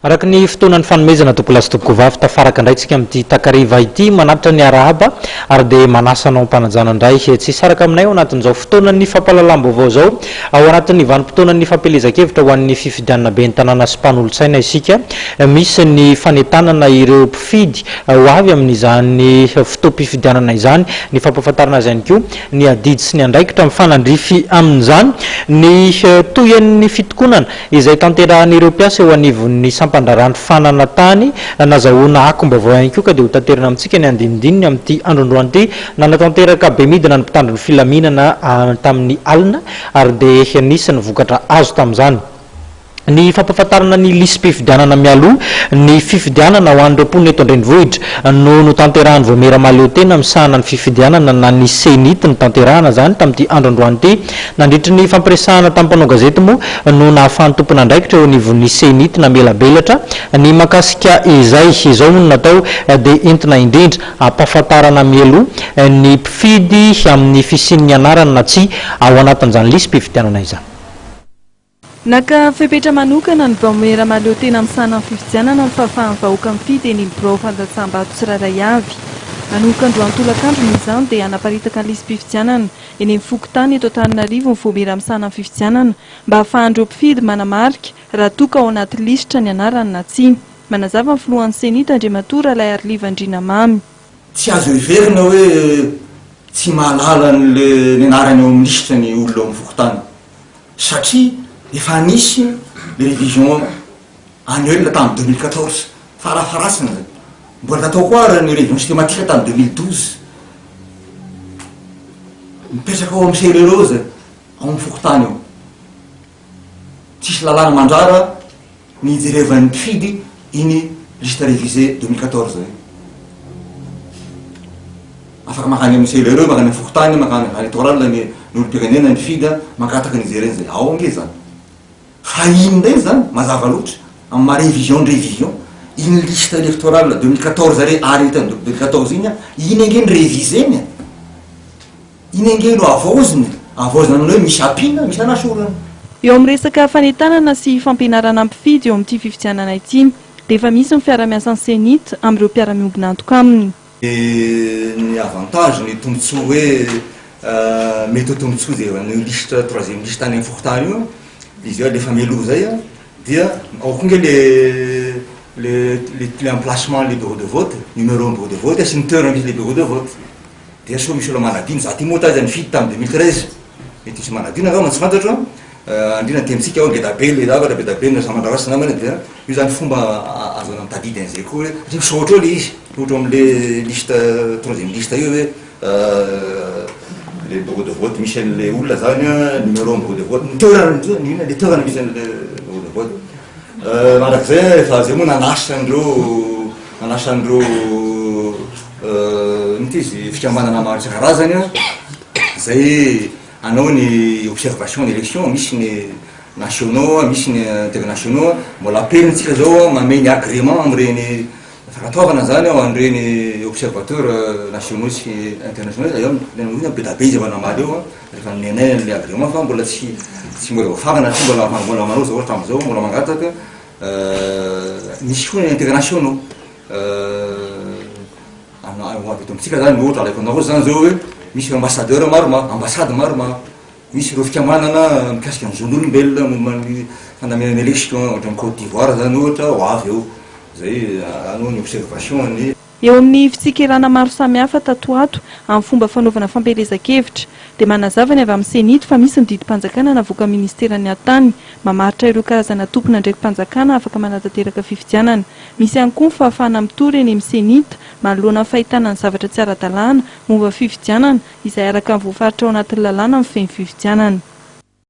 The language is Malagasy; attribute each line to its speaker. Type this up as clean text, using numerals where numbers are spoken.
Speaker 1: Araka ny fotoana nifanomezana tompolahy sy tompokovavy, tafaraka indray tsika amin'ity takariva ity, manatitra ny arahaba ary dia manasa anao am-panajana indray tsy hisaraka aminay ao anatin'izao fotoanan'ny fampahalalam-baovao izao. Ao anatin'ny vanim-potoanan'ny fampielezan-kevitra ho an'ny fifidianana ben'ny tanàna sy mpanolotsaina isika. Misy ny fanentanana ireo mpifidy ho avy amin'izany fotoam-pifidianana izany, ny fampahafantarana azy ihany koa ny adidy sy ny andraikitra mifanandrify amin'izany, ny tohian'ny fitokonana izay tanterahan'ireo mpiasa eo anivon'ny sampan-draharahan'ny fananantany. Nazahoana akom-baovao ihany koa ka dia hotaterina amintsika ny andinindininy amin'ity androandroany ity. Nanatanteraka bemidina ny mpitandro ny filaminana tamin'ny alina ary dia nisy ny vokatra azo tamin'izany. Ny fampahafantarana ny lisi-pifidianana mialoha ny fifidianana ho an'ireo mponina eto an-drenivohitra no notanterahan'ny Vaomiera Mahaleotena misahana ny fifidianana na ny Cenit notanterahana izany tamin'ity andro androany ity. Nandritry ny fampiresahana tamin'ny mpanao gazety moa no nahafahan'ny tompon'andraikitra eo anivon'ny Cenit namelabelatra ny mahakasika izay. Izao hono natao dia entina indrindra hampahafantarana mialoha ny mpifidy amin'ny fisian'ny anarany na tsia ao anatin'izany lisi-pifidianana izany.
Speaker 2: Naka fepetra manokana ny Vaomiera Mahaleotena misahana ny fifidianana ny fahafahan'ny vahoaka mifidy eny amin'ny birao fandatsaham-bato tsirairay avy. Nanomboka androany tolakandro noho izany dia hanaparitaka ny lisi-pifidianana eny amin'ny fokontany eto Antananarivo ny Vaomiera misahana ny fifidianana mba hahafahan'ireo mpifidy manamarika raha toa ka ao anaty lisitra ny anarany na tsia. Manazava ny filohan'ny Cenit Andriamatoa Ralaiariliva Andrianamamy.
Speaker 3: Tsy azo heverina hoe tsy mahalala an'le ny anarany ao amin'ny lisitra ny olona ao amin'ny fokontany satria efa nisy le révision annuelle tamin'ny 2014, farafaharatsiny zay. Mbola natao koa ary ny révision systématique tamin'ny 2012. Mipetraka ao amin'ny CLRO zay, ao amin'ny fokontany ao. Tsisy lalàna mandrara ny hijerevan'ny mpifidy iny liste révisée 2014 iny. Afaka mankany amin'ny CLRE, mankany amin'ny fokontany, mankany any littoral ny ny olom-pirenena, ny mpifidy mangataka ny hijereny zay. Ao ange zany. Fa iny indray zany, mazava loatra, amin'ny maha révision ny révision, iny liste électorale 2014 re arrêté en 2014 iny, iny ange ny révisé-ny e. Iny ange no havaozina e! Havaozina amin'ny hoe misy ampiana, misy anasorana.
Speaker 2: Eo amin'ny resaka fanentanana sy fampianarana mpifidy eo amin'ity fifidianana ity dia efa misy ny fiara-miasan'ny Cenit amin'ireo mpiara-miombon'antoka aminy.
Speaker 3: Ny avantage, ny tombontsoa hoe mety ho tombontsoa izay an'io lisitra troisième liste any amin'ny fokontany io, izy io alefa mialoha izay dia ao koa nge le le le emplacement le bureau de vote, numéro ny bureau de vote sy ny toerana misy le bureau de vote. Dia sao misy olona manadino, za ty moa taiza nifidy tamin'ny 2013, mety misy manadino angamba tsy fantatro an, indrindra aty amintsika ao ngeda be le zavatra, be dia be ny samandràra sy namany dia io zany fomba ahazoana mitadidy an'izay koa hoe satria misaotra eo le izy, ohatra ao amin'le liste troisième liste io hoe le bureau de vote misy an'le olona zany an, numéro ny bureau de vote, ny toerana ny inona le toerana misy an'le bureau de vote. Mandrakizay efa zay moa nanasa an'ireo nanasa an'ireo Inona ity izy fikambanana maro isan-karazany izay hanao ny observation ny élection, misy ny nationaux, misy ny internationaux, mbola amperin-tsika zao manome ny agrément amin'ireny fankatoavana zany ho an'ireny observateurs nationaux sy internationaux, be dia be izy efa namaly eo rehefa nomenay an'ilay agrément fa mbola tsy tsy mbola voafarana satria mbola mbola manao zao hatramin'izao mbola mangataka, misy koa ny internationaux. Ho avy eto amintsika zany ohatra alaiko anareo zany zao hoe misy ireo ambassadeur maromaro, ambassade maromaro, misy ireo fikambanana mikasika ny zon'olombelona momba ny fandaminana élection ohatran'i Côte d'Ivoire zany ohatra ho avy eo, zay hanao ny observation ny.
Speaker 2: Eo amin'ny fitsikerana maro samihafa tato ho ato amin'ny fomba fanaovana fampielezan-kevitra dia manazava ny avy amin'ny Cenit fa misy ny didim-panjakana navoakan'ny ministeran'ny Atany mamaritra ireo karazana tompon'andraiki-panjakana afaka manatanteraka fifidianana. Misy ihany koa ny fahafahana mitory eny amin'ny Cenit manoloana ny fahitana ny zavatra tsy ara-dalàna momba ny fifidianana izay araka ny voafaritra ao anatin'ny lalàna mifehy ny fifidianana.